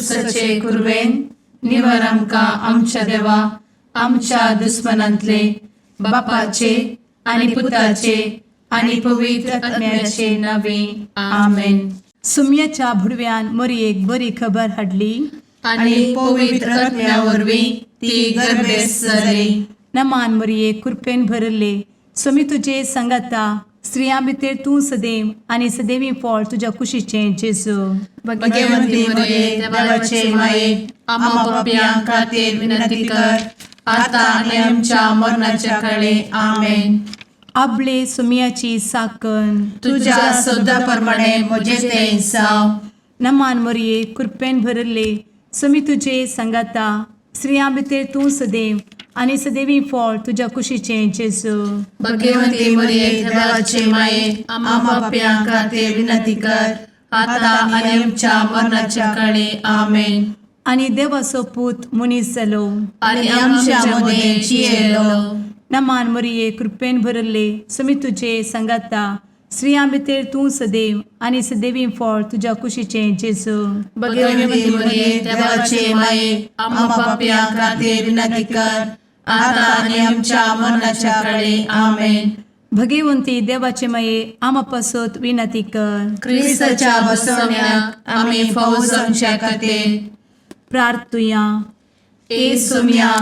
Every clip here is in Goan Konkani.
कुर्साचे कुरवेन निवर आमकां आमच्या देवा आमच्या दुस्मनांतले बापाचे आनी पुताचे आनी पवित्र आत्म्याचे नावे. आमेन. सुम्याच्या भुडव्यान मोरयेक बरी खबर हाडली. आनी पवित्र आत्म्या वरवीं ती गर्भेस्त जाली. नमान मोरये, कृपेन भरले, स्वामी तुजे सांगाता, स्त्रियां भितर तूं सदैव आनी सदैवी फळ तुज्या कुशीचें जेजू. भगवंती मरिये, देवाचे माये, आम्हा पापयां खातीर विनंती कर, आता आनी आमच्या मरणाच्या काळी. आमेन. आबले सुम्याची साकन. तुझ्या शब्दा प्रमाणे म्हजे ते जावं. नमान मोरये, कृपेन भरले, स्वामी तुजे सांगाता, स्त्रियां भितर तूं सदैव आनी सदैवी फळ तुज्या कुशीचें जेजू. भगवंती मरिये, देवाचे माये, आम्हा पापयां खातीर विनंती कर, आता आनी आमच्या मरणाच्या काळी. आमेन. आनी देवाचो पूत मनीस जालो आनी आमच्या मदें जियेलो. नमान मोरये, कृपेन भरले, स्वामी तुजे सांगाता, स्त्रियां भितर तूं सदैव आनी सदैवी फळ तुज्या कुशीचें जेजू. भगवंती मरिये, देवाचे माये, आम्हा पापयां खातीर विनंती कर, आता आनी आमच्या मरणाच्या काळी. आमेन. भगवंती देवाचे माये, आमा पासत विनंती कर. क्रिस्ताच्या बसवण्याक आमी फावो जावच्या खातीर प्रार्थुया. ए सोम्या,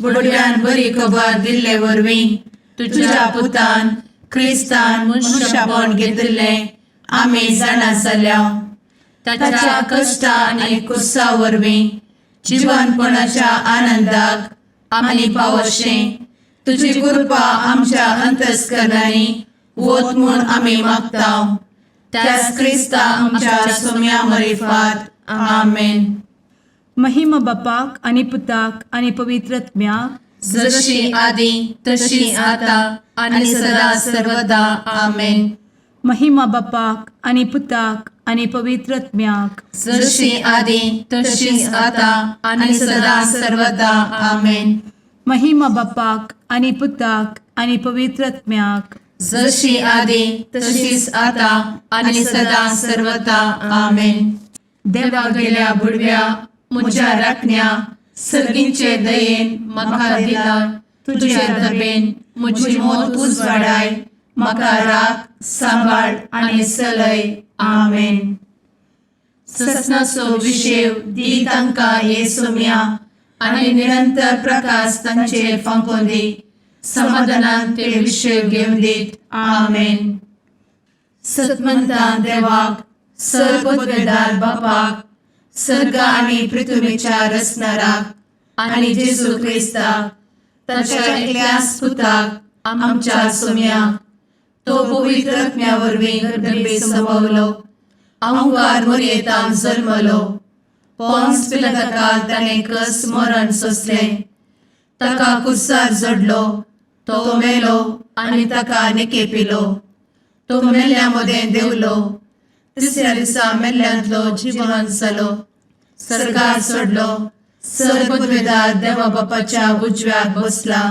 बुडव्यान बरी खबर दिल्ले वरवीं तुझ्या पुतान क्रिस्तान मनुष्यपण घेतिल्लें आमी जाणा जाल्या. ताच्या कश्टा आनी कुर्सा वरवीं जिवनपणाच्या आनंदाक आमी पावशें तुजी कृपा आमच्या अंतस्करणांनी वत म्हूण आमी मागता, त्याच क्रिस्ता आमच्या सोम्या मरिफात. आमेन. महिमा बापाक आनी पुताक आनी पवित्र आत्म्याक. जशी आदी तशी आता आणि सदा सर्वदा. आमेन. महिमा बापाक आनी पुताक आनी पवित्र आत्म्याक. जशी आदी तशीच आता आणि सदा सर्वदा. आमेन. महिमा बापाक आनी पुताक आनी पवित्र आत्म्याक. जशी आदी तशीच आता आणि सदा सर्वदा. आमेन. देवा गेल्या बुडव्या म्हज्या राखण्या, सर्गींचे दयेन म्हाका दिला तुझे दबेन म्हजी मोत उजवाडाय, म्हाका राख, सांबाळ आनी चलय. आमेन. ससनाचो विशेव दी तांकां हे सोम्या आनी निरंतर प्रकाश तांचेर फांकोवन दी, समाधानान ते विशेव घेवन दीत. आमेन. सतमंतान देवाक, सर्वपदवेदार बापाक, सर्ग आनी पृथ्वीच्या रचणाराक आनी जेजू क्रिस्ताक ताच्या एकल्याच पुताक आमच्या सोम्याक, तो पवित्र आत्म्या वरवीं गर्भे संभवलो, अंकार मोरयेतान जल्मलो, पोन्स पिलाताकाल ताणें कस मरण सोंसलें, ताका कुर्सार जडलो, तो मेलो आनी ताका निकेपिलो, तो मेल्ल्या मदें देंवलो, तिसऱ्या दिसा मेल्ल्यांतलो जिवन जालो, सर्गार चडलो, सर्वपदवेदार देवा बापाच्या उजव्याक बसला,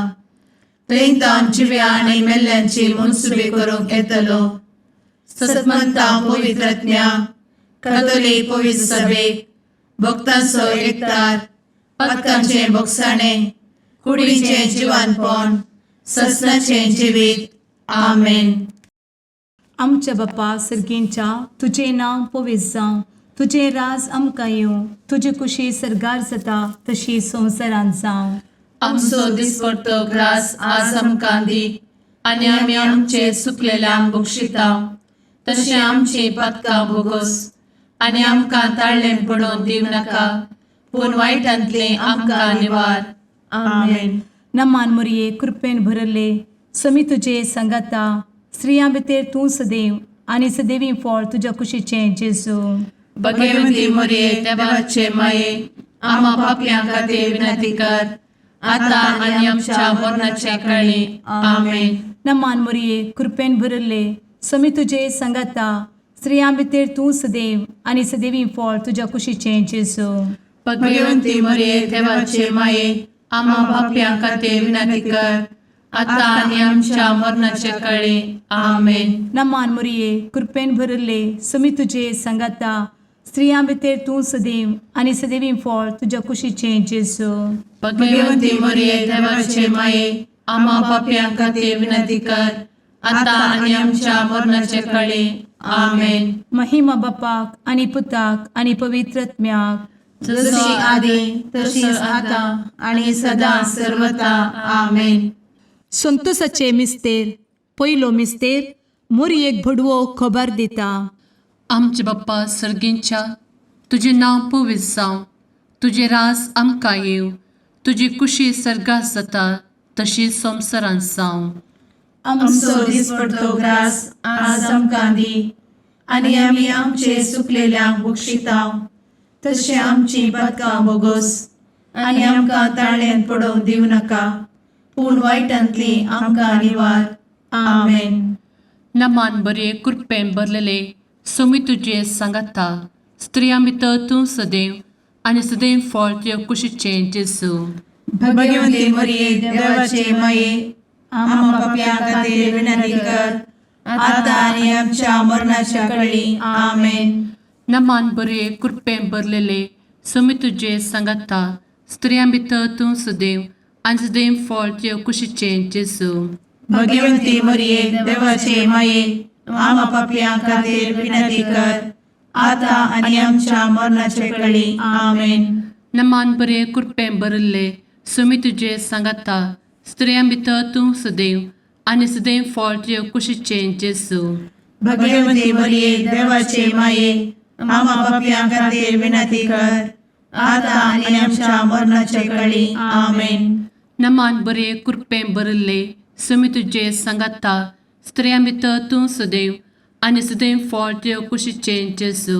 थंय तावन जिव्या आनी मेल्ल्यांची मनसुबी करूंक येतलो. सतमंता पवित्र आत्म्या, कातोलीक पवित्र सभेक, भक्तांचो एकतार, पातकांचें भोगसाणें, कुडीचें जिवानपण, ससनाचें जिवीत. आमेन. आमच्या बापा सर्गींच्या, तुजें नांव पवित्र जावं, तुजें राज आमकां येवं, तुजी कुशी सर्गार जाता तशी संवसारांत जावं. आमचो दिसपडतो ग्रास आज आमकां दी आनी आमी आमचे चुकलेल्यांक बक्षिता तशें आमची पातकां भोगोस आनी आमकां ताळ्ळें पडोवन दिवं नाका, पूण वायटांतलें आमकां निवार. आमेन. नमान मोरये, कृपेन भरले, समी तुजे सांगाता, स्त्रियां भितर तूं सदैव आनी सदैवी फळ तुज्या कुशीचें जेजू. भगवती मोरये, देवाचे माये, आम्हा पापयां खातीर विनंती कर, आता आनी आमच्या मरणाच्या काळी. आमेन. नमान मोरये, कृपेन भरले, समी तुजे सांगाता, स्त्रियां भितर तूं सदैव आनी सदैवी फळ तुज्या कुशीचें जेजू. भगवती मोरये, देवाचे माये, आम्हा पापयां खातीर विनंती कर, आता आनी आमच्या मरणाच्या काळी. आमेन. नमान मोरये, कृपेन भरले, समी तुजे सांगाता, स्त्रियां भितर तूं सदैव आनी सदैवी फळ तुज्या कुशीचें जेजू. भगवती मरिये, देवाचे माये, आम्हा पापयां खातीर विनंती कर, आता आनी आमच्या मरणाचे कळे. आमेन. महिमा बापाक आनी पुताक आनी पवित्र आत्म्याक. जशी आदी तशीच आता आणि सदा सर्वता. आमेन. संतोषाचे मिस्तेर. पयलो मिस्तेर, मोरयेक भडवो खबर दिता. आमचे बाप्पा सर्गींच्या, तुजें नांव पवित्र जावं, तुजें रास आमकां येवं, तुजी कुशी सर्गात जाता तशी संवसारांत जावं. आमचो दिसपडतो ग्रास आज आमकां दी आनी आमी आमचे सुकलेल्यांक बक्षितांव तशें आमची पदकां बोगोस आनी आमकां ताळ्यान पडोवंक दिवं नाका, पूण वायटांतली आमकां निवार. आमेन. नमान बरे, कृपेन भरलेले, सोमी तुजे सांगाता, स्त्रियां भितर तूं सदैव आनी सदैव फळ तुजे कुशीचें जेजू. भगवंती मरिये, देवाचे माये, आम्हा पापयां खातीर विनंती कर, आता आनी आमच्या मरणाच्या कळी. आमेन. नमान बरे, कृपेन भरलेले, सोमी तुजे सांगाता, स्त्रियां भितर तूं सदैव आनी सदैव फळ तुजे कुशीचें जेजू. भगवंती मरिये, देवाचे माये, आम्हा पापयां खातीर विनंती कर, आता आनी आमच्या मरणाचे कळी. आमेन. नमान बरे, कृपेन भरिल्ले, सोमी तुजे सांगाता, स्त्रियां भितर तूं सदैव आनी सदैव फळ तुजे कुशीचें जेजू. भगवंती मरिये, देवाचे माये, आम्हा पापयां खातीर विनंती कर, आता आनी आमच्या मरणाचे कळी. आमेन. नमान बरे, कृपेन भरिल्ले, सोमी तुजे सांगाता, स्त्रियां भितर तूं सदैव आनी सदैव फळ तुजे कुशीचें जेजू.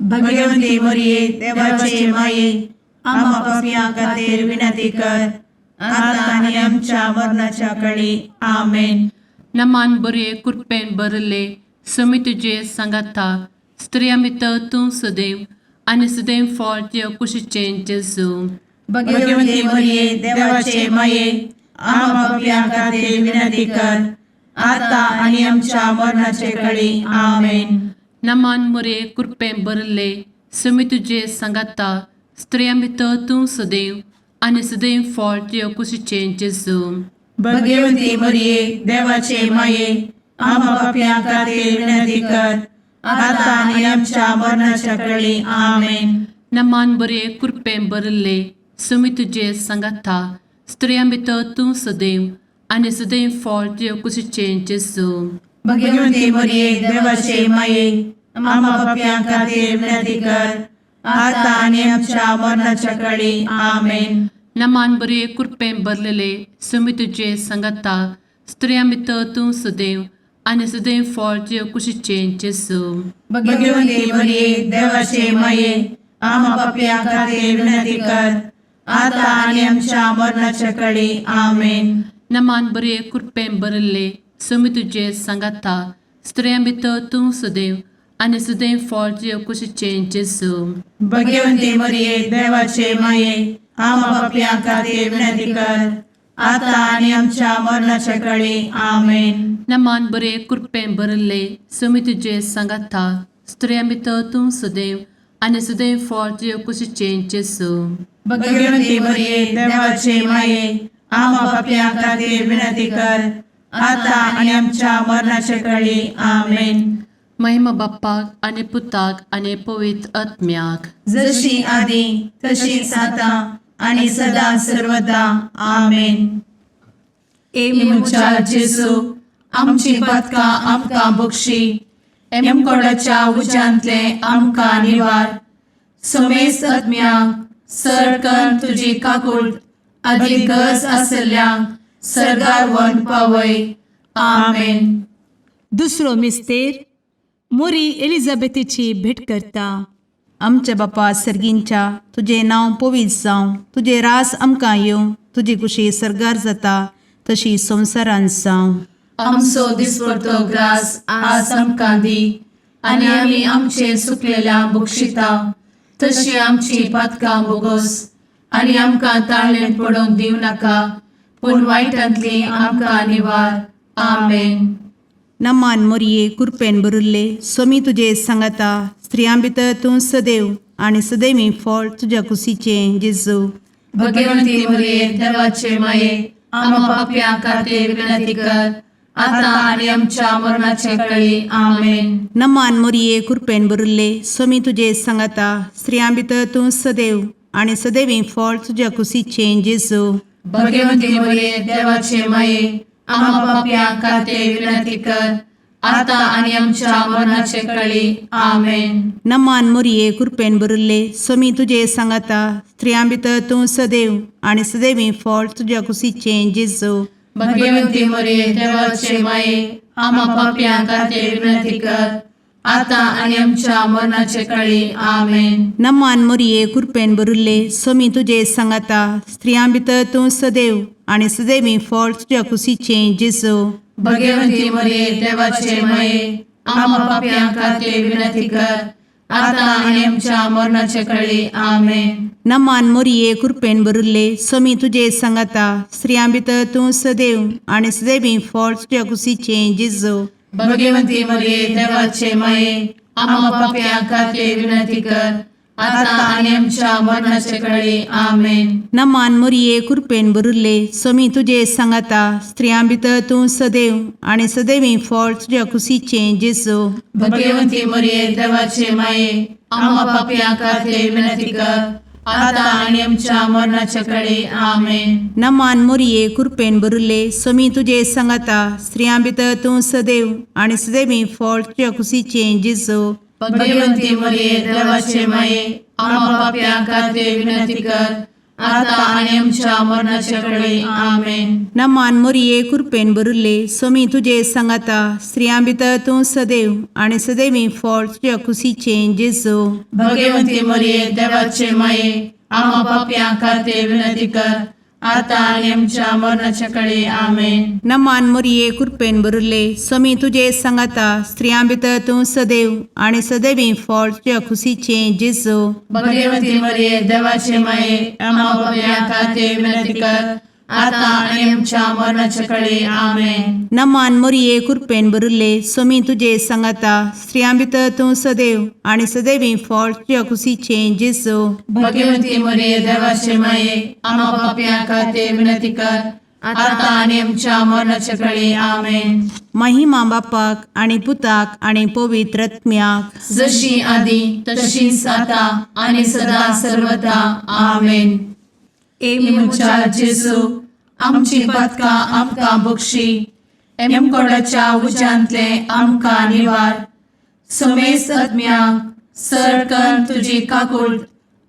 भगवंती मरिये, देवाचे माये, आम्हा पापयां खातीर विनंती कर, आता आनी आमच्या मरणाच्या कळी. आमेन. नमान बरे, कृपेन भरिल्ले, सोमी तुजे सांगाता, स्त्रियां भितर तूं सदैव आनी सदैव फळ तुजे कुशीचें जेजू. भगवंती मरिये, देवाचे माये, आम्हा पापयां खातीर विनंती कर, आता आनी आमच्या मरणाचे कळी. आमेन. नमान मोरे, कृपेन भरिल्ले, सोमी तुजे सांगाता, स्त्रियां भितर तूं सदैव आनी सदैव फळ तुजे कुशीचें जेजू. भगवंती मरिये, देवाचे माये, आम्हा पापयां खातीर विनंती कर, आता आनी आमच्या मरणाच्या कळी. आमेन. नमान बरे, कृपेन भरिल्ले, सोमी तुजे सांगाता, स्त्रियां भितर तूं सदैव आनी सदैव फळ तुजे कुशीचें जेजू. भगवंती मरिये, देवाचे माये, आम्हा पापयां खातीर विनंती कर, आता आनी आमच्या मरणाच्या कळी. आमेन. नमान बरे, कृपेन भरलेले, सोमी तुजे सांगाता, स्त्रियां भितर तूं सदैव आनी सदैव फळ तुजे कुशीचें जेजू. भगवंती मरिये, देवाचे माये, आम्हा पापयां खातीर विनंती कर, आता आनी आमच्या मरणाच्या कळी. आमेन. नमान बरे, कृपेन भरिल्ले, सोमी तुजे सांगाता, स्त्रियां भितर तूं सदैव आनी सदैव फळ तुजे कुशीचें जेजू. भगवंती मरिये, देवाचे माये, आम्हा पापयां खातीर विनंती कर, आता आनी आमच्या मरणाच्या कळी. आमेन. नमान बरे, कृपेन भरिल्ले, सोमी तुजे सांगाता, स्त्रियां भितर तूं सदैव आनी सदैव फळ तुजे कुशीचें जेजू. भगवंती मरिये, देवाचे माये, आम्हा पापयां खातीर विनंती कर, आता आनी आमच्या मरणाच्या कळी. आमेन. महिमा बाप्पाक आनी पुताक आनी पवित्र आत्म्याक. जशी आदी तशीच आता आणि सदा सर्वदा. आमेन. ए म्हज्या जेजू, आमची पदकां आमकां बक्षी, एमकोडाच्या उज्यांतले आमकां निवार, समेस्त आत्म्यांक सरकन तुजी काकूट आदी गरज आसल्ल्यांक सर्गार व्हरून पावय. आमेन. दुसरो मिस्तेर, मोरी एलिझाबेथीची भेट करता. आमच्या बापा सर्गींच्या, तुजें नांव पवित्र जावं, तुजें रास आमकां येवं, तुजी कुशी सर्गार जाता तशी संवसारांत जावं. आमचो दिसपडतो ग्रास आज आमकां दी आनी आमी आमचे सुकलेल्या बक्षिता तशी आमची पातकां बोगोस आनी आमकां ताळ्ळें पडोवंक दिवं नाका, पूण वायटांतली आमकां निवार. आमेन. नमान मोरये कुरपेन बरुल्ले सोमी तुजे सांगाता स्त्रियां भितर तूं सदैव आनी सदैवी फळ तुज्या कुशीचें जेजू. भगवंती मरिये देवाचे माये आम्हा पापयां खातीर विनंती कर आता आणि आमच्या मरणाचे कळी. आमेन. नमान मोरये कुरपेन बरुल्ले सोमी तुजे सांगाता स्त्रियां भितर तूं सदैव आनी सदैवी फळ तुज्या कुशीचें जेजू. भगवंती मरिये देवाचे माये आम्हा पापयां खातीर विनंती कर आता आणि आमच्या मरणाचे कळी. आमेन. नमान मोरये कुरपेन बरुल्ले सोमी तुजे सांगाता स्त्रियां भितर तूं सदैव आनी सदैवी फळ तुज्या कुशीचें जेजू. भगवंती मरिये देवाचे माये आम्हा पापयां खातीर विनंती कर आता आणि आमच्या मरणाचे कळी. आमेन. नमान मोरये कुरपेन बरुल्ले सोमी तुजे सांगाता स्त्रियां भितर तूं सदैव आनी सदैवी फळ तुज्या कुशीचें जेजू. भगवंती मरिये देवाचे माये आम्हा पापयां खातीर विनंती कर आता आणि आमच्या मरणाचे कळी. आमेन. नमान मोरये कुरपेन बरुल्ले सोमी तुजे सांगाता स्त्रियां भितर तूं सदैव आनी सदैवी फळ तुज्या कुशीचें जेजू. भगवंती मरिये देवाचे माये आम्हा पापयां खातीर विनंती कर आता आणि आमच्या मरणाचे कळी. आमेन. नमान मोरये कुरपेन बरुल्ले सोमी तुजे सांगाता स्त्रियां भितर तूं सदैव आनी सदैवी फळ तुज्या कुशीचें जेजू. भगवंती मरिये देवाचे माये आम्हा पापयां खातीर विनंती कर आता आणि आमच्या मरणाच्या कळी. आमेन. नमान मोरये कुरपेन बरुल्ले सोमी तुजे सांगाता स्त्रियां भितर तूं सदैव आनी सदैवी फळ तुज्या कुशीचें जेजू. भगवंती मरिये देवाचे माये आम्हा पापयां खातीर विनंती कर आता आणि आमच्या मरणाच्या कळी. आमेन. नमान मोरये कुरपेन बरुल्ले सोमी तुजे सांगाता स्त्रियां भितर तूं सदैव आनी सदैवी फळ तुज्या कुशीचें जेजू. भगवंती मरिये देवाचे माये आम्हा पापयां खातीर विनंती कर आता आणि आमच्या मरणाच्या कळी. आमेन. नमान मोरये कुरपेन बरुल्ले सोमी तुजे सांगाता स्त्रियां भितर तूं सदैव आनी सदैवी फळ तुज्या कुशीचें जेजू. भगवंती मरिये देवाचे माये आम्हा पापयां खातीर विनंती कर आता आणि आमच्या मरणाच्या कळी. आमेन. नमान मोरये कुरपेन बरुल्ले सोमी तुजे सांगाता स्त्रियां भितर तूं सदैव आनी सदैवी फळ तुज्या कुशीचें जेजू. भगवंती मरिये देवाचे माये आम्हा पापयां खातीर विनंती कर आता आणि आमच्या मरणाच्या कळी. आमेन. महिमा बापाक आनी पुताक आनी पवित्र आत्म्याक. जशी आदी तशीच आता आणि सदा सर्वदा. आमेन. ए म्हज्या जेजू आमची पातकां आमकां बक्षी एमकोडाच्या उज्यांतले आमकां निवार समेस्त आत्म्यांक सरकन तुजी काकूट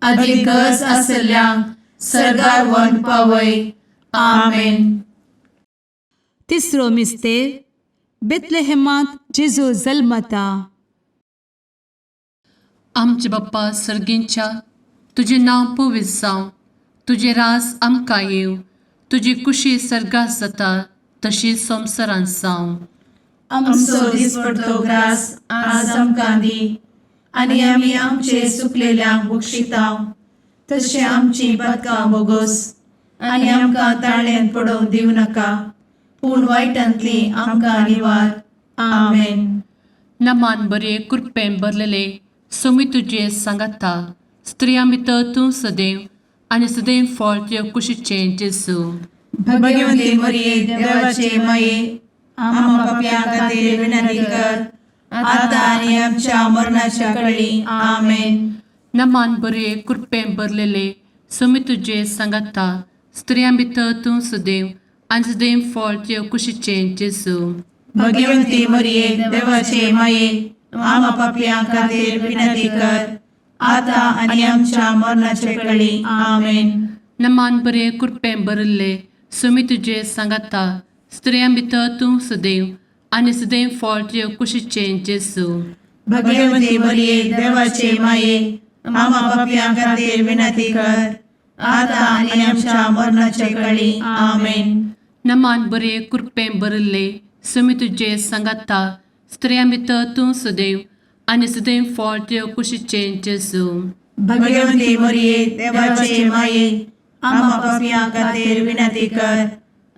आदी गरज आसल्ल्यांक सर्गार व्हरून पावय. आमेन. तिसरो मिस्तेर बेतलेहेमांत जेजू जल्मता. आमचे बाप्पा सर्गींच्या तुजें नांव पवित्र जावं, तुजें राज आमकां येवं, तुजी कुशी सर्गात जाता तशी संवसारांत जावं. आमचो दिसपडतो ग्रास आज आमकां दी आनी आमी आमचे सुकलेल्यांक बक्षितांव तशें आमची पातकां बोगोस आनी आमकां ताळ्यांत पडोवंक दिवं नाका पूण वायटांतली आमकां निवार. आमेन. नमान बरे कृपेन भरलेले सोमी तुजे सांगाता स्त्रियां भितर तूं सदैव आनी सदैव फळ तुज्या कुशीचें जेजू. भगवंती मरिये देवाचे माये आम्हा पापयां खातीर विनंती कर आता आनी आमच्या मरणाच्या कळी. आमेन. नमान बरे कृपेन भरलेले सोमी तुजे सांगाता स्त्रियां भितर तूं सदैव आनी सदैव फळ तुज्या कुशीचें जेजू. भगवंती मरिये देवाचे माये आम्हा पापयां खातीर विनंती कर आता आनी आमच्या मरणाच्या कळी. आमेन. नमान बरे कृपेन भरिल्ले सोमी तुजे सांगाता स्त्रियां भितर तूं सदैव आनी सदैव फळ तुज्या कुशीचें जेजू. भगवंती मरिये देवाचे माये आम्हा पापयां खातीर विनंती कर आता आनी आमच्या मरणाच्या कळी. आमेन. नमान बरे कृपेन भरिल्ले सोमी तुजे सांगाता स्त्रियां भितर तूं सदैव आनी सदैव फळ तुज्या कुशीचें जेजू. भगवंती मरिये देवाचे माये आम्हा पापयां खातीर विनंती कर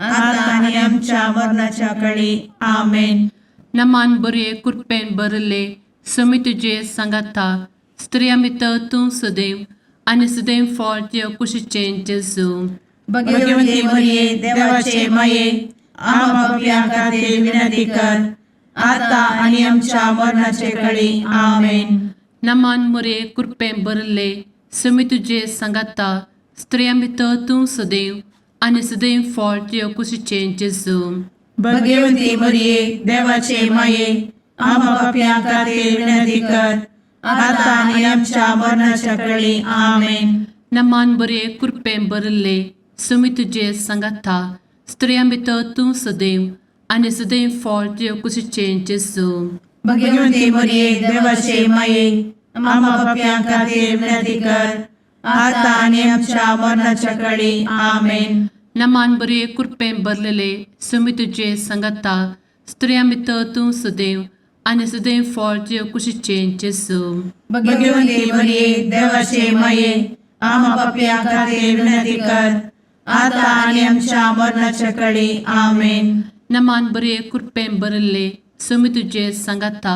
आता आनी आमच्या मरणाच्या कळी. आमेन. नमान बरये कृपेन भरले समी तुजे सांगाता स्त्रिया भितर तूं सदैव आनी सदैव फळ तुज्या कुशीचें जेजू. भगवती मरिये, देवाचे माये, आम्हा पापयां खातीर विनंती कर, आता आनी आमच्या मरणाचे कळी. आमेन. नमान मुरे कृपेन भरले समी तुजे सांगाता स्त्रिया भितर तूं सदैव आनी सदैव फळ तुज्या कुशीचें जेजू. भगवती मरिये, देवाचे माये, आम्हा पापयां खातीर विनंती कर, आता आनी आमच्या मरणाच्या कळी. आमेन. नमान बरे कृपेन भरले समी तुजे सांगाता स्त्रिया भितर तूं सदैव आनी सदैव फळ तुज्या कुशीचें जेजू. भगवती मरिये, देवाचे माये, आम्हा पापयां खातीर विनंती कर, आता आनी आमच्या मरणाच्या कळी. आमेन. नमान बरे कृपेन भरलेले समी तुजे सांगाता स्त्रिया भितर तूं सदैव आनी सदैव फळ तुज्या कुशीचें जेजू. भगवती मरिये, देवाचे माये, आम्हा पापयां खातीर विनंती कर, आता आनी आमच्या मरणाच्या कळी. आमेन. नमान बरे कृपेन भरले समी तुजे सांगाता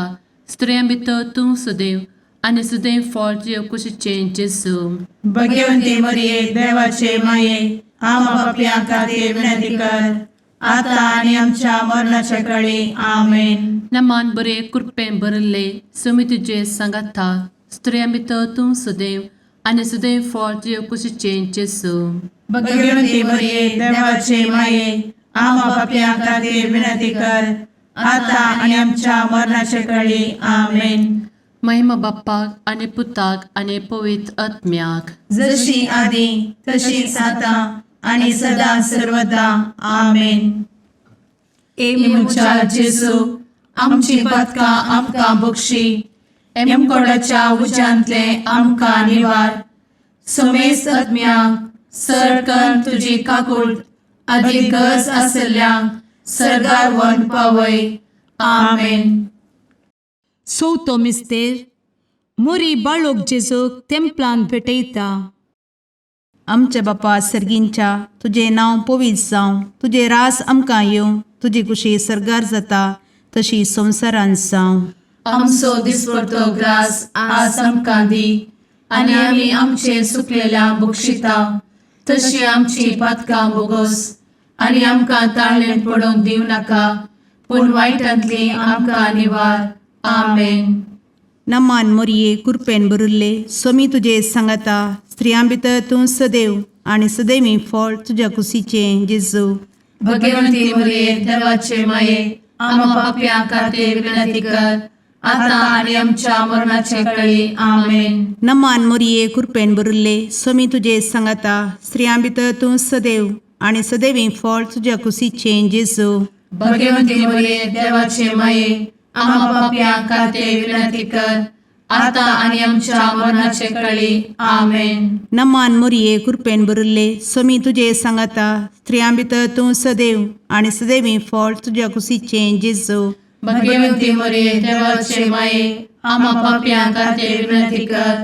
स्त्रिया भितर तूं सदैव आनी सदैव फळ तुज्या कुशीचें जेजू. भगवती मरिये, देवाचे माये, आम्हा पापयां खातीर विनंती कर, आता आनी आमच्या मरणाच्या कळी. आमेन. नमान बरे कृपेन भरले समी तुजे सांगाता स्त्रिया भितर तूं सदैव आनी सदैव फळ तुज्या कुशीचें जेजू. भगवती मरिये, देवाचे माये, आम्हा पापयां खातीर विनंती कर, आता आनी आमच्या मरणाच्या कळी. आमेन. महिमा बाप्पाक आनी पुताक आनी पवित्र आत्म्याक. जशी आदी तशीच आता आणि सदा सर्वदा. आमेन. ए म्हज्या जेजू, आमची पातकां आमकां बक्षी, एमकोडाच्या उज्यांतले आमकां निवार, समेस्त आत्म्यांक सरकन तुजी काकूळ आदी गरज आसल्ल्यांक सर्गार व्हरून पावय. आमेन. चवथो मिस्तेर मुरी बाळोक जेजूक तेंपलान भेटयता. आमच्या बापा सर्गींच्या, तुजें नांव पवित्र जावं, तुजें रास आमकां येवं, तुजी कुशी सर्गार जाता तशी संवसारांत जावं. आमचो दिसपडतो ग्रास आज आमकां दी आनी आमी आमचे सुकलेल्या बक्षिता तशी आमची पातकां बोगोस आनी आमकां ताळणेंत पडोवंक दिवं नाका पूण वायटांतली आमकां निवार. आमेन. नमान मोरये, कुरपेन भरिल्ले, सोमी तुजे सांगाता, स्त्रियां भितर तूं सदैव आनी सदैवी फळ तुज्या कुशीचें जेजू. भगवंती मुरये, देवाचे माये, आम्हा पापयां खातीर विनंती कर, आता आनी आमच्या मरणाचे कळी. आमेन. नमान मोरये, कुरपेन भरिल्ले, सोमी तुजे सांगाता, स्त्रियां भितर तूं सदैव आनी सदैवी फळ तुज्या कुशीचें जेजू. भगवंती मुरये, देवाचे माये, आम्हा पापयां खातीर विनंती कर, आता आनी आमच्या मरणाचे कळी. आमेन. नमान मोरये, कुरपेन भरिल्ले, सोमी तुजे सांगाता, स्त्रियां भितर तूं सदैव आनी सदैवी फळ तुज्या कुशीचें जेजू. भगवंती मोरये, देवाचे माये, आम्हा पापयां खातीर विनंती कर,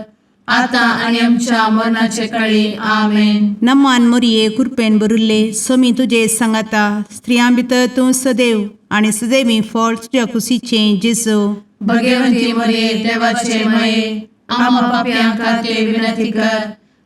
आता आनी आमच्या मरणाचे कळी. आमेन. नमान मोरये, कुरपेन भरिल्ले, सोमी तुजे सांगाता, स्त्रियां भितर तूं सदैव आनी सदैवी फळ तुज्या कुशीचें जेजू. भगवंती मोरये, देवाचे माये, आम्हा पापयां खातीर विनंती कर,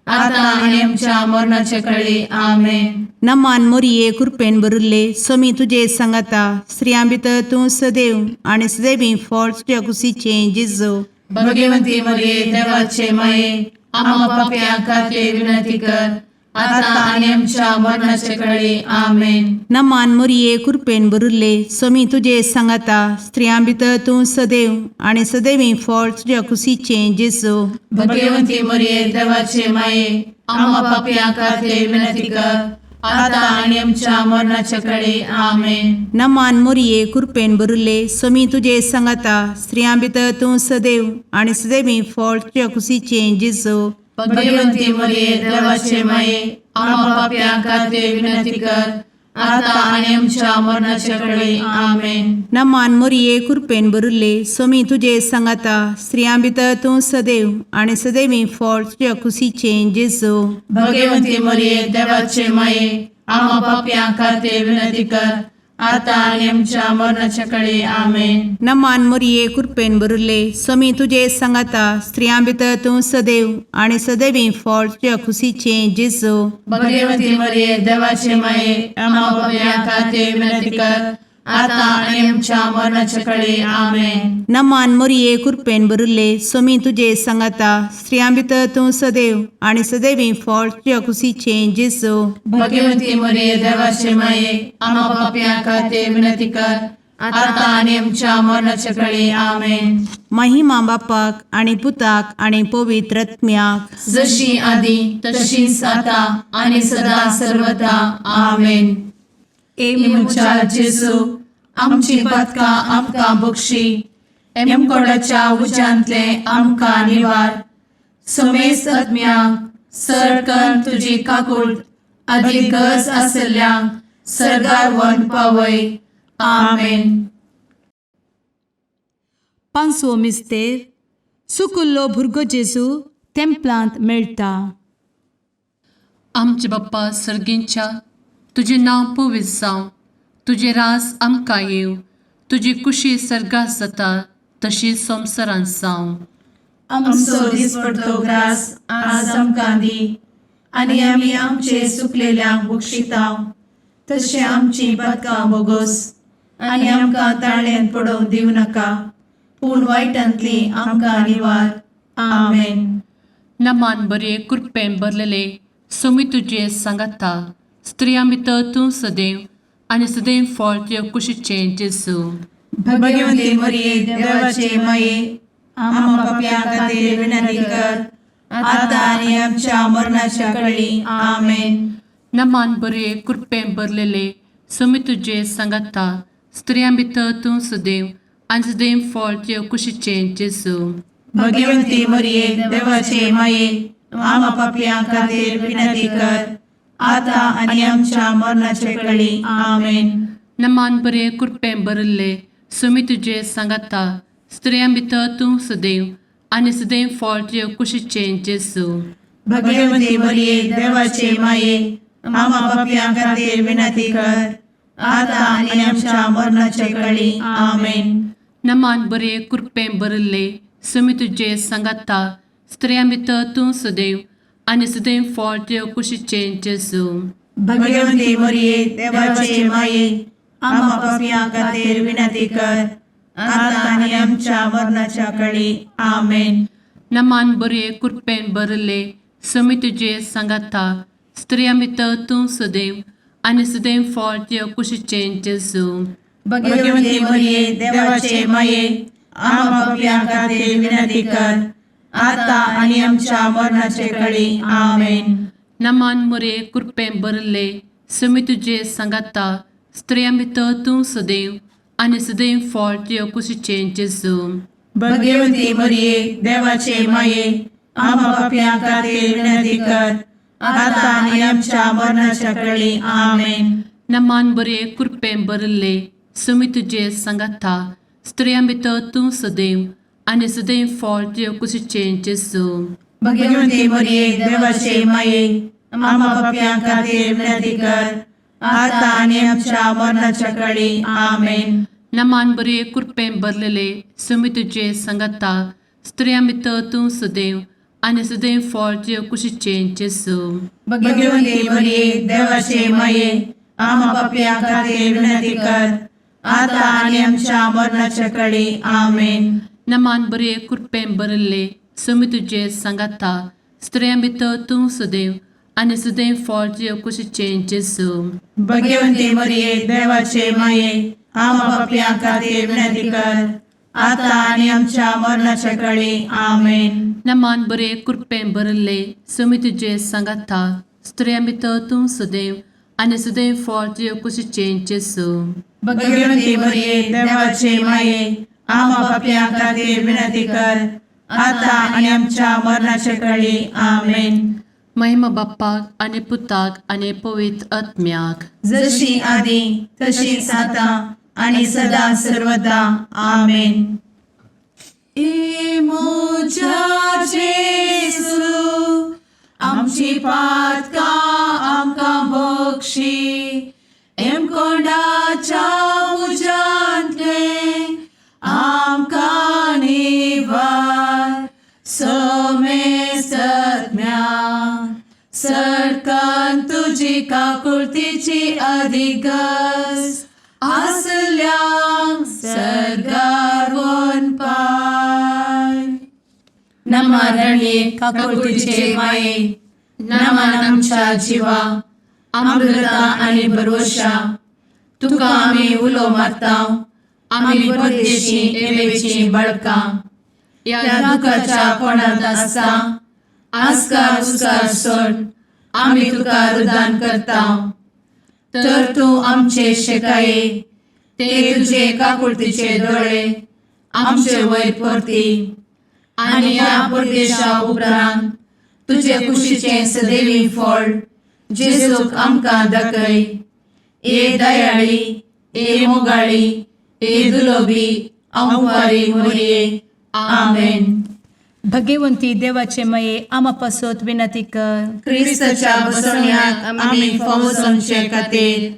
आता आनी आमच्या मरणाचे कळी. आमेन. नमान मोरये, कुरपेन भरिल्ले, सोमी तुजे सांगाता, स्त्रियां भितर तूं सदैव आनी सदैवी फळ तुज्या कुशीचें जेजू. भगवंती मोरये, देवाचे माये, आम्हा पापयां खातीर विनंती कर, आता आनी आमच्या मरणाचे कळी. आमेन. नमान मोरये, कुरपेन भरिल्ले, सोमी तुजे सांगाता, स्त्रियां भितर तूं सदैव आनी सदैवी फळ तुज्या कुशीचें जेजू. भगवंती मोरये, देवाचे माये, आम्हा पापयां खातीर विनंती कर, आता आनी आमच्या मरणाचे कळी. आमेन. नमान मोरये, कुरपेन भरिल्ले, सोमी तुजे सांगाता, स्त्रियां भितर तूं सदैव आनी सदैवी फळ तुज्या कुशीचें जेजू. भगवंती मोरये, देवाचे माये, आम्हा पापयां खातीर विनंती कर, आता आनी आमच्या मरणाचे कळी. आमेन. नमान मोरये, कुरपेन भरिल्ले, सोमी तुजे सांगाता, स्त्रियां भितर तूं सदैव आनी सदैवी फळ तुज्या कुशीचें जेजू. भगवंती मोरये, देवाचे माये, आम्हा पापयां खातीर विनंती कर, आतां आनी आमच्या मरणाच्या कडे आमेन. नमान मोरये कृपेन भरिल्ले, स्वामी तुजे सांगाता, स्त्रियां भितर तूं सदैव आनी सदैवी फळ तुज्या खुशीचें जेजू. भगवती मरिये, देवाचे माये, आम्हा पापयां खातीर विनंती कर, आतां आनी आमच्या मरणाच्या कडे आमेन. नमान मोरये कृपेन भरिल्ले, स्वामी तुजे सांगाता, स्त्रियां भितर तूं सदैव आनी सदैवी फळ तुज्या खुशीचें जेजू. भगवती मरिये, देवाचे माये, आम्हा पापयां खातीर विनंती कर, आतां आनी आमच्या मरणाच्या कडे आमेन. महिमा बापाक आनी पुताक आनी पवित्र आत्म्याक. जशी आदी तशीच आता आणि सदा सर्वदा आमेन. ए म्हज्या जेजू, आमची पातकां आमकां बक्षी, एमकोडाच्या उज्यांतले आमकां निवार, समेस्त आत्म्यांक सरकन तुजी काकूळ आदी गरज आसल्ल्यांक सरगार वन पावय. आमेन. पांचवो मिस्तेर, सुकुल्लो भुरगो जेजू तेंपलांत मेळटा. आमचे बाप्पा सर्गींच्या, तुजें नांव पवित्र जावं, तुजें रास आमकां येवं, तुजी कुशी सर्गात जाता तशी संवसारांत जावं. आमचो दिसपडतो ग्रास आज आमकां दी, आनी आमी आमचे सुकलेल्यांक बक्षितांव, तशें आमची पातकां बोगोस, आनी आमकां ताळ्यान पडोवंक दिवं नाका, पूण वायटांतली आमकां निवार. आमेन. नमान बरे कृपेन भरलेले, सोमी तुजे सांगाता, स्त्रियां भितर तूं सदैव आनी सदैव फळ तुज्या कुशीचें जेजू. भगवती मरिये, देवाचे माये, आम्हा पापयां खातीर विनंती कर, आतां आनी आमच्या मरणाच्या कळी. आमेन. नमान बरे कृपेन भरलेले, सोमी तुजे सांगाता, स्त्रियां भितर तूं सदैव आनी सदैव फळ तुज्या कुशीचें जेजू. भगवती मरिये, देवाचे माये, आम्हा पापयां खातीर विनंती कर, आतां आनी आमच्या मरणाचे कळी. आमेन. नमान बरे कृपेन भरिल्ले, सुमी तुजे सांगाता, स्त्रियां भितर तूं सदैव आनी सदैव फळ तुज्या कुशीचें जेजू. भगवती मरिये, देवाचे माये, आम्हा पापयां खातीर विनंती कर, आतां आनी आमच्या मरणाचे कळी. आमेन. नमान बरे कृपेन भरिल्ले, सुमी तुजे सांगाता, स्त्रियां भितर तूं सदैव आनी सदैव फळ तुज्या कुशीचें जेजू. भगवती मरिये, देवाचे माये, आम्हा पापयां खातीर विनंती कर, आतां आनी आमच्या मरणाच्या कळी. आमेन. नमान बरे कृपेन भरिल्ले, सुमी तुजे सांगाता, स्त्रियां भितर तूं सदैव आनी सदैव फळ तुज्या कुशीचें जेजू. भगवती मरिये, देवाचे माये, आम्हा पापयां खातीर विनंती कर, आतां आनी आमच्या मरणाचे कळी. आमेन. नमान मुरे कृपेन भरिल्ले, सुमी तुजे सांगाता, स्त्रियां भितर तूं सदैव आनी सदैव फळ तुज्या कुशीचें जेजू. भगवती मरिये, देवाचे माये, आम्हा पापयां खातीर विनंती कर, आतां आनी आमच्या मरणाच्या कळी. आमेन. नमान बरे कृपेन भरिल्ले, सुमी तुजे सांगाता, स्त्रियां भितर तूं सदैव आनी सदैव फळ तुज्या कुशीचें जेजू. भगवती मरिये, देवाचे माये, आम्हा पापयां खातीर विनंती कर, आतां आनी आमच्या मरणाच्या कळी. आमेन. नमान बरे कृपेन भरलेले, सुमी तुजे सांगाता, स्त्रियां भितर तूं सदैव आनी सदैव फळ तुज्या कुशीचें जेजू. भगवती मरिये, देवाचे माये, आम्हा पापयां खातीर विनंती कर, आतां आनी आमच्या मरणाच्या कळी. आमेन. नमान बरे कृपेन भरिल्ले, सुमी तुजे सांगाता, स्त्रियां भितर तूं सदैव आनी सदैव फळ तुज्या कुशीचें जेजू. भगवती मरिये, देवाचे माये, आम्हा पापयां खातीर विनंती कर, आतां आनी आमच्या मरणाच्या कळी. आमेन. नमान बरे कृपेन भरिल्ले, सुमी तुजे सांगाता, स्त्रियां भितर तूं सदैव आनी सदैव फळ तुज्या कुशीचें जेजू. भगवती मरिये, देवाचे माये, आम्हा पापयां खातीर विनंती कर, आतां आनी आमच्या मरणाच्या कळी. आमेन. महिमा बाप्पाक आनी पुताक आनी पवित्र आत्म्याक. जशी आदी तशीच आतां आणि सदा सर्वदा. आमेन. ए म्हज्या जेजू, आमची पातकां आमकां बक्षी, हेमकोंडाच्या उज्यांतले आमकां निवार समेस्तज्ञा सरकान तुजी काकुळतीची अधिगस आसल्यांक सरगार पाय. नमा रणये काकुळतीचे माये, नमन आमच्या जिवा, अमृता आनी भरवशा. तुका आमी उलो मारता, आमी परदेशी एवेची बळकां ह्या दुखाच्या कोणांत आसता. आस्कार उस्कार सोड आमी तुका रुदान करता, तर तूं आमचे शेकाये ते तुजे काकुळतीचे दोळे आमचे वयर परती आनी ह्या परदेशा उपरांत तुजे कुशीचें सदैवी फळ जेजूक आमकां दाखय. ए दयाळी, ए मोगाळी, ए दुलोबी अंवारी मोरये. आमेन. भगवंती देवाचे मये आमा पासत विनंती कर. क्रिस्ताच्या बसवण्याक आमी फावो जावचे खातीर.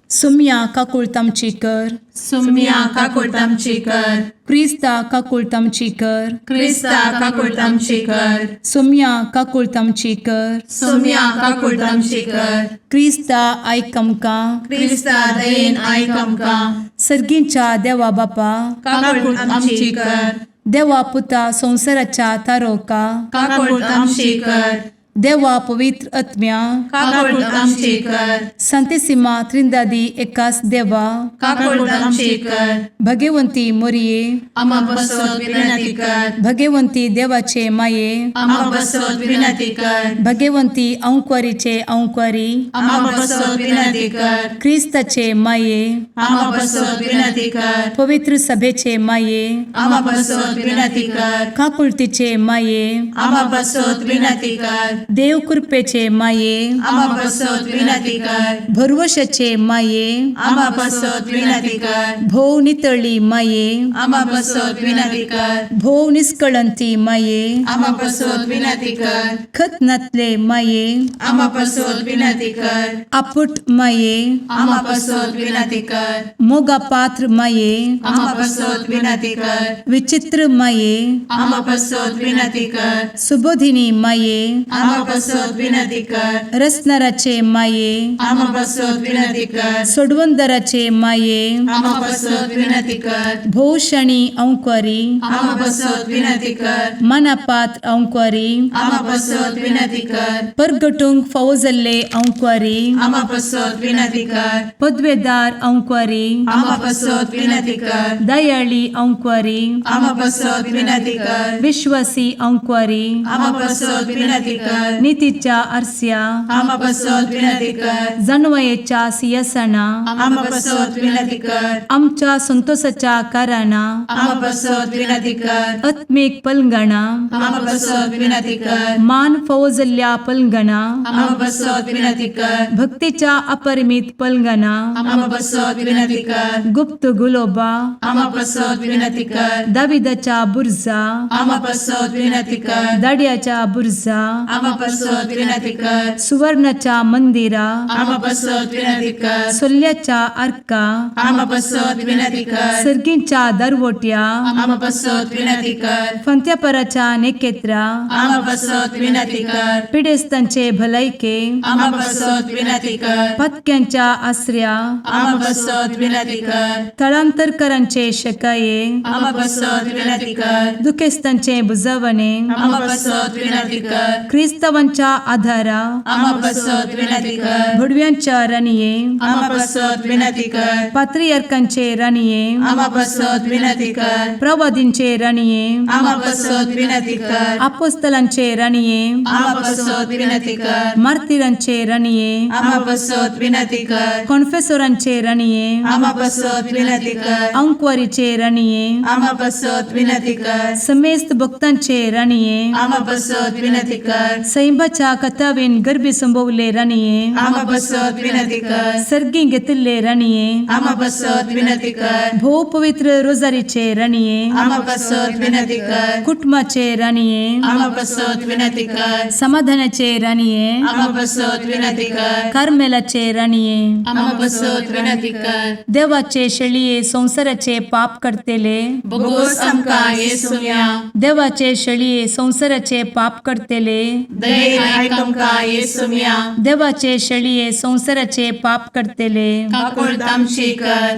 सुम्या काकुळत आमची कर. सुम्या काकुळट आमची कर. क्रिस्ता काकुळत आमची कर. क्रिस्ता काकुळट आमची कर. सुम्या काकुळत आमची कर. सुम्या काकुळट आमची कर. क्रिस्ता आयक आमकां. क्रिस्ता दयेन आयक आमकां. सर्गींच्या देवा बापा, काकुळट आमची कर. देवा पुता संवसाराच्या तारोका, काकुळट आमची कर. देवा पवित्र आत्म्या, काकुळट आमची कर. संतेसिमा त्रिंदादी एकास देवा, काकुळट आमची कर. भगवंती मोरये, आमा बसत विनंती कर. भगवंती देवाचे माये, आमा बसत विनंती कर. भगवंती अंक्वारीचे अंक्वारी, आमा बसत विनंती कर. क्रिस्ताचे माये, आमा बसत विनंती कर. पवित्र सभेचे माये, आमा बसत विनंती कर. काकुळतीचे माये, आमा बसत विनंती कर. देव कृपेचे माये, आमा बसत विनंती कर. भरवशाचे माये, आमा बसत विनंती कर. भोव नितळी माये, आमा बसत विनंती कर. भोव निष्कळंती माये, आमा बसत विनंती कर. खत नातले माये, आमा बसत विनंती कर. आपुट माये, आमा बसत विनंती कर. मोगा पात्र माये, आमा बसत विनंती कर. विचित्र माये, आमा बसत विनंती कर. सुबोधिनी माये, आमा बसत विनंती कर. रसनाराचे माये, आमा बसत विनंती कर. सोडवंदराचे माये, आमा बसत विनंती कर. भोवशणी अंक्वारी, आमा बसत विनंती कर. मनापात्र अंक्वारी, आमा बसत विनंती कर. परगटूंक फावो जाल्ले अंक्वारी, आमा बसत विनंती कर. पदवेदार अंक्वारी, आमा बसत विनंती कर. दयाळी अंक्वारी, आमा बसत विनंती कर. विश्वासी अंक्वारी, आमा बसत विनंती कर. नितीच्या आरस्या, आमा बसत विनंती कर. जाणवयेच्या सियासना, आमा बसत विनंती कर. आमच्या संतोषाच्या कारणां, आमा बसत विनंती कर. आत्मीक पलंगणा, आमा बसत विनंती कर. मान फावो जाल्ल्या पलंगणा, आमा बसत विनंती कर. भक्तीच्या अपरिमित पलंगणा, आमा बसत विनंती कर. गुप्त गुलोबा, आमा बसत विनंती कर. दाविदाच्या बुर्जा, आमा बसत विनंती कर. दाड्याच्या बुर्जा, आमा बसत विनंती कर. सुवर्णाच्या मंदिरा, आमा बसत विनंती कर. सोल्ल्याच्या आर्का, आमा बसत विनंती कर. सर्गींच्या दरवट्या, आमा बसत विनंती कर. फंत्यापराच्या नेकेत्रा, आमा बसत विनंती कर. पिडेस्तांचे भलायके, आमा बसत विनंती कर. पत्क्यांच्या आसऱ्या, आमा बसत विनंती कर. थळांतरकरांचे शकाये, आमा बसत विनंती कर. दुखेस्तांचे बुजवणे, आमा बसत विनंती कर. क्रिस्तावांच्या आधारा, आमा बसत विनंती कर. भुडव्यांच्या राणये, आमा बसत विनंती कर. पात्रियार्कांचे राणये, आमा बसत विनंती कर. प्रवादींचे राणये, आमा बसत विनंती कर. आपोस्तलांचे राणये, आमा बसत विनंती कर. मार्तिरांचे राणये, आमा बसत विनंती कर. कॉन्फेसोरांचे राणये, आमा बसत विनंती कर. अंक्वारीचे राणये, आमा बसत विनंती कर. समेस्त भक्तांचे राणये, आमा बसत विनंती कर. सैंबाच्या कथावेन गर्भी संभवले राणये आमा बसत विनंती कर. सर्गी घेतिल्ले राणये आमा बसत विनंती कर. भोव पवित्र रोजारीचे राणये आमा बसत विनंती कर. कुटुंबाचे राणये आमा बसत विनंती कर. समाधानाचे राणये आमा बसत विनंती कर. कार्मेलाचे राणये आमा बसत विनंती कर. देवाचे शेळये संवसाराचे पाप करतेले बोगोस आमकां येसुम्या. देवाचे शेळये संवसाराचे पाप करतेले दयेन आयक आमकां येसुम्या. देवाचे शेळये संवसाराचे पाप करतेले काकुळट आमची कर.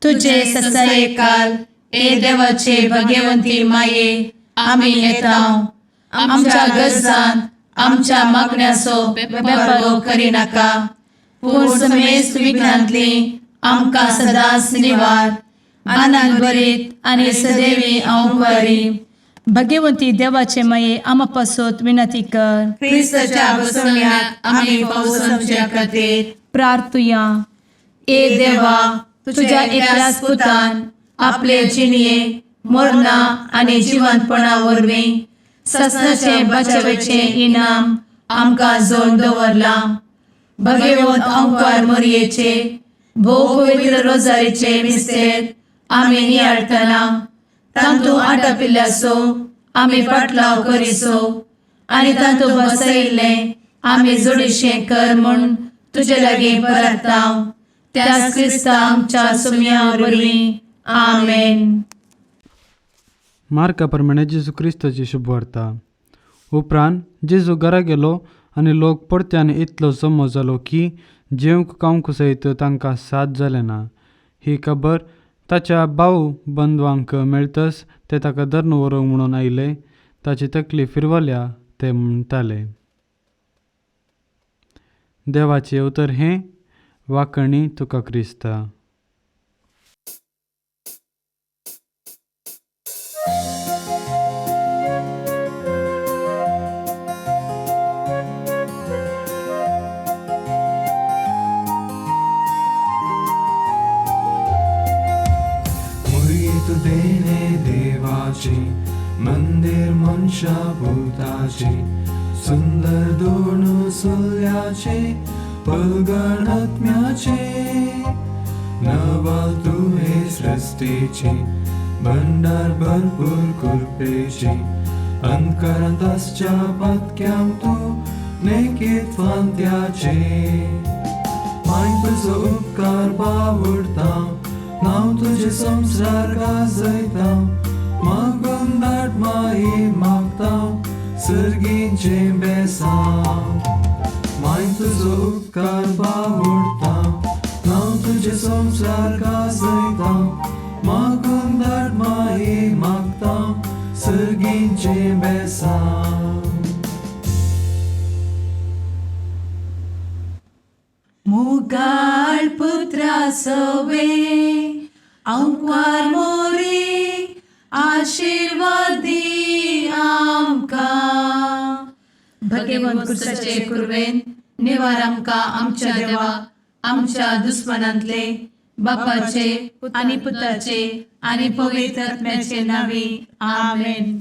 तुझे तुझे ससाये ससायकाल ए देवाचे भगवंती माये आमी येता आमच्या गरजान आमच्या मागण्याचो बेपर्वो करिनाका, पूण समेस्त विघ्नांतली आमकां सदांच निवार. आनंद भरीत आनी सदैवी अंकुरी भगवंती देवाचे माये आमा पासत विनंती कर. क्रिस्ताच्या बसवण्यात आम्ही पावसाच्या खातीर प्रार्थुया. ए देवा, तुझ्या एकल्याच पुतान आपले जिणये मरणा आनी जिवंतपणा वरवीं ससनाचे बचावेचे इनाम आमकां जोड दवरलां. भगवंत अंकार मोरयेचे भोव पवित्र रोजारीचे मिस्तेर आमी नियाळटना तांतू आटापिल्ल्याचो आमी पाटलाव करिसो आनी तांतू बसयिल्लें आमी जोडीशें कर म्हूण तुजे लागीं परताव त्याच क्रिस्ता आमच्या सुम्या वरवीं. आमेन. मार्का प्रमाणे जेजू क्रिस्ताची शुभवार्ता. उपरांत जेजू घरा गेलो आनी लोक परत्यान इतलो जमो जालो की जेवंक खावंक सयत तांकां साथ जालें ना. ही खबर ताच्या भाव बंधवांक मेळतच ते ताका धरून व्हरूंक म्हणून आयले. ताची तकली फिरवल्या ते म्हणटाले. देवाचें उतर हें. वाकणी तुका क्रिस्ता. मुरयेत देणे देवाचे मंदिर मनशा भूताचे सुंदर दोन सुल्याचे पलगण आत्म्याचे नवाल तुहे सृष्टीचे भंडार भरपूर कृपेचे अंतकरांत आसच्या पातक्यांक तूं नेकीत फांत्याचे. माय तुजो उपकार बावडता नांव तुजें संवसार गाजयता मागून धाड माई मागता सर्गीचें बेसांव. माय तुजो उपकार बावडता नांव तुजें संवसार गाजयता मागून धाड माई मागता सर्गीचें बेसांव. मुगाळ पुत्रा सवे अंकार मोरी आशीर्वादी आमकां. भगवंत कुर्साचे कुर्वेन निवार आमकां आमच्या देवा आमच्या दुस्मनांतले बापाचे आनी पुताचे आनी पवित्र आत्म्याचे नांवी. आमेन.